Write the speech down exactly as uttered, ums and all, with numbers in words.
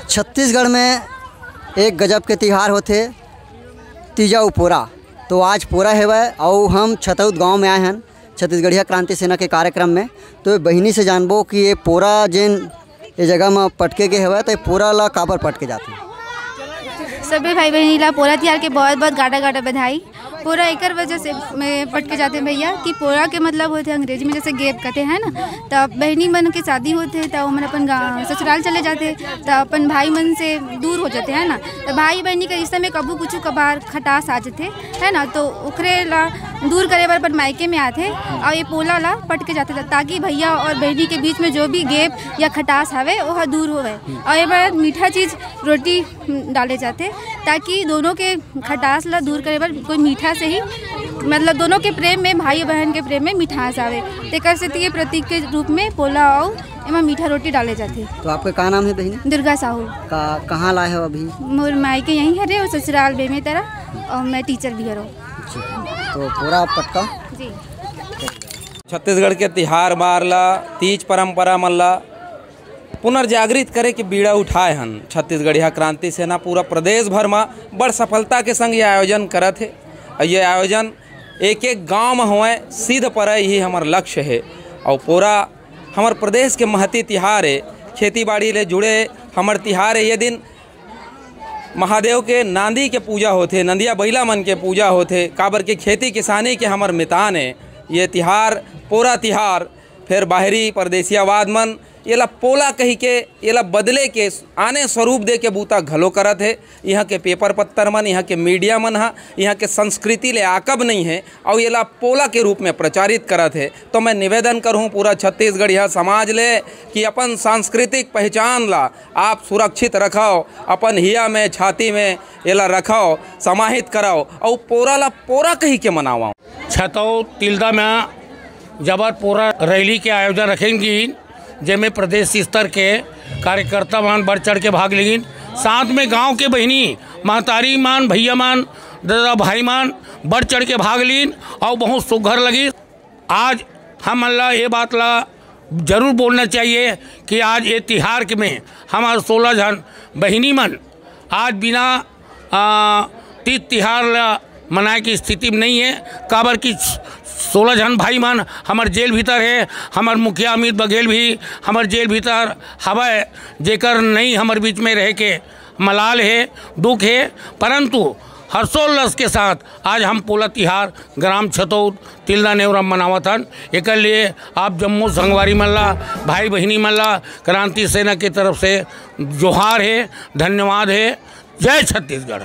छत्तीसगढ़ में एक गजब के तिहार होथे, तीजा अउ पोरा। तो आज पोरा हेवय अउ हम छतौद गांव में आए हन छत्तीसगढ़िया क्रांति सेना के कार्यक्रम में। तो ये बहिनी से जानबो कि ये पोरा जेन ये जगह म पटके गे हवय, तो ये पोरा ला काबर पटके जाथे? सब्बे भाई बहिनी ला पोरा तिहार के बहुत बहुत गाड़ा गाड़ा बधाई। पोरा एकर वजह से में पटके जाथे भैया कि पोरा के मतलब होथे अंग्रेजी में जैसे गेप कथे है ना, त बहिनी मन के शादी होथे त ओमन अपन गाँव ससुराल चले जाथे, त अपन भाई मन से दूर हो जाथे है ना। त भाई बहिनी के रिश्ता में कभू कुछ कभार खटास आ जाथे है ना, तो ओकरे ला दूर करे बर अपन मायके में आथे और ये पोरा ला पटके जाथे, ताकि भैया और बहिनी के बीच में जो भी गेप या खटास हवे ओह दूर होवे। और ये बार मीठा चीज रोटी डाले जाथे, ताकि दोनों के खटास ला दूर करे बर कोई मीठा से ही, मतलब दोनों के प्रेम में, भाई बहन के प्रेम में मिठास आवे, तेकर सेती ये प्रतीक के रूप में पोरा अउ एमा मीठा रोटी डाले जाथे। तो आपका का नाम है बहिनी? दुर्गा साहू। का, कहाँ लाए हो अभी? मोर मायके यहीं हरे और ससुराल बेमेतरा, और मैं टीचर भी हरो। जी। तो पोरा पटका? जी। छत्तीसगढ़ के तिहार बार ला, तीज परंपरा मन ला पुनर्जागृत करे के बीड़ा उठाए हन छत्तीसगढ़िया क्रांति सेना। पूरा प्रदेश भर म बड़ सफलता के संग ये आयोजन करत हे। अउ ये आयोजन एक एक गांव म होवय, सीध परय, यही हमर लक्ष्य हे। अउ पोरा हमर प्रदेश के महती तिहार हे, खेती बाड़ी ले जुड़े हमर तिहार हे। ये दिन महादेव के नांदी के पूजा होथे, नंदिया बइला मन के पूजा होथे, काबर के खेती किसानी के हमर मितान हे। ये तिहार, पोरा तिहार, फेर बाहरी परदेसियावाद मन एला पोरा कहिके, एला बदले के, आने स्वरूप दे के बूता घलो करत हे। इहाँ के पेपर पत्तर मन, इहाँ के मीडिया मन ह इहाँ के संस्कृति ले आकब नइ हे, अउ एला पोरा के रूप में प्रचारित करत हे। तो मैं निवेदन करहूँ पूरा छत्तीसगढ़िया समाज ले कि अपन सांस्कृतिक पहचान ला आप सुरक्षित रखव, अपन हिया में, छाती में एला रखव, समाहित करव, अउ पोरा ला पोरा कहिके मनावव। छतौद तिल्दा में जबर पोरा रैली के आयोजन रखेन गिन, जेमे प्रदेश स्तर के कार्यकर्ता मन बढ़ चढ़ के भाग लीन। साथ में गांव के बहिनी, महतारी मन, भैया मन, दादा भाई मन बढ़ चढ़ के भाग लीन अउ बहुत सुघर लगिस। आज हमन ला ये बात ला जरूर बोलना चाहिए कि आज ये तिहार के में हमार सोलह झन बहिनी मन आज बिना, आ, तीज तिहार ला मनाए के स्थिति में नहीं है, काबर कि सोलह झन भाई मन हमर जेल भीतर है, हमर मुखिया अमित बघेल भी हमर जेल भीतर हवय, जेकर नहीं हमर बीच में रहे के मलाल हे, दुख हे, परंतु हर्षोल्लास के साथ आज हम पोला तिहार ग्राम छतौद तिल्दा नेवरा मनावत हन। एकर लिए आप जम्मो संगवारी मन ला, भाई बहिनी मन ला क्रांति सेना के तरफ से जोहार हे, धन्यवाद हे। जय छत्तीसगढ़।